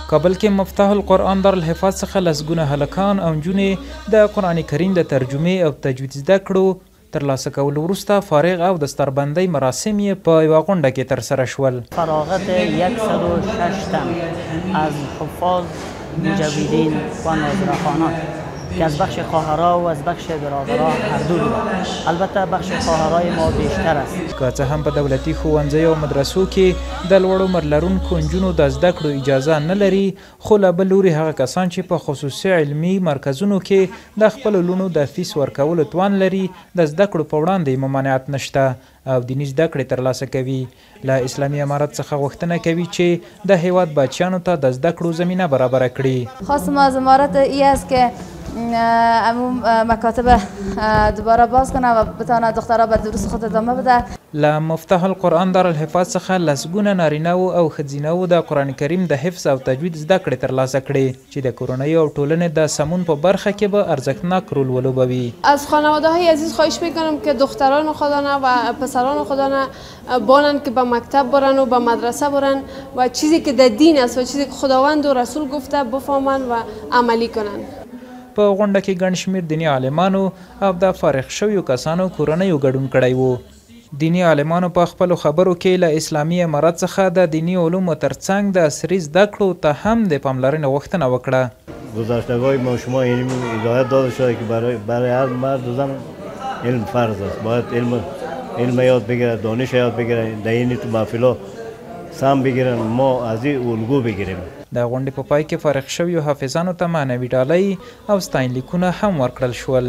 کابل کې مفتاح القرآن دارالحفاظ څخه لسګونه هلکان او نجونې د قرآن کریم د ترجمې او تجوید زده کړو ترلاسه کولو وروسته فارغ او دستاربندۍ مراسم یې په یوه غونډه کې ترسره شول. فراغت 106 تن از حفاظ، مجودین و ناظرخوانان که از بخش خواهرها و از بخش برادرها هر دو بوده، البته بخش خواهرای ما بیشتر است. که څه هم په دولتي ښوونځیو او مدرسو کې د لوړ عمر لرونکو نجونو د زده کړو اجازه نه لري، خو له بل لوري هغه کسان چې په خصوصي علمي مرکزونو کې د خپلو لوڼو د فیس ورکولو توان لري، د زده کړو په وړاندې ممانعت نشته او دیني زده کړې ترلاسه کوي. له اسلامي امارت څخه غوښتنه کوي چې د هیواد بچیانو ته د زده کړو زمینه برابره کړي. خواست ما از امارت ای است که امو مکاتب دوباره باز کنه و بتانه دخترها به دروس خود ادامه بده. له مفتاح القرآن دارالحفاظ څخه لسګونه نارینه وو او ښځینه وو د قرآن کریم د حفظ او تجوید زده کړې ترلاسه کړې چې د کورنۍ او ټولنې د سمون په برخه کې به ارزښتناک رول ولوبوي. از خانواده های عزیز خواهش میکنم که دختران خودانه و پسران خودانه بانن که به مکتب برن و به مدرسه برن و چیزی که در دین است و چیزی که خداوند و رسول گفته بفهمن و عملی کنن. په غونډه کې ګڼ شمېر دیني عالمانو او د فارغ شویو کسانو کورنیو ګډون کړی وو. دیني عالمانو په خپلو خبرو کې له اسلامي امارت څخه د دیني علومو ترڅنګ د عصري زده کړو ته هم د پاملرنې غوښتنه وکړه. گذشتگاه ما شما علم هدایت داده شده که برای هر مرد و زن علم فرض است. باید علم یاد بگیره، دانش یاد بگیره، در این تو محفلا سم بگیرن، ما از این الگو بگیریم. د غونډې په پای کې فارغ شویو حافظانو ته معنوي ډالۍ او ستاینلیکونه هم ورکړل شول.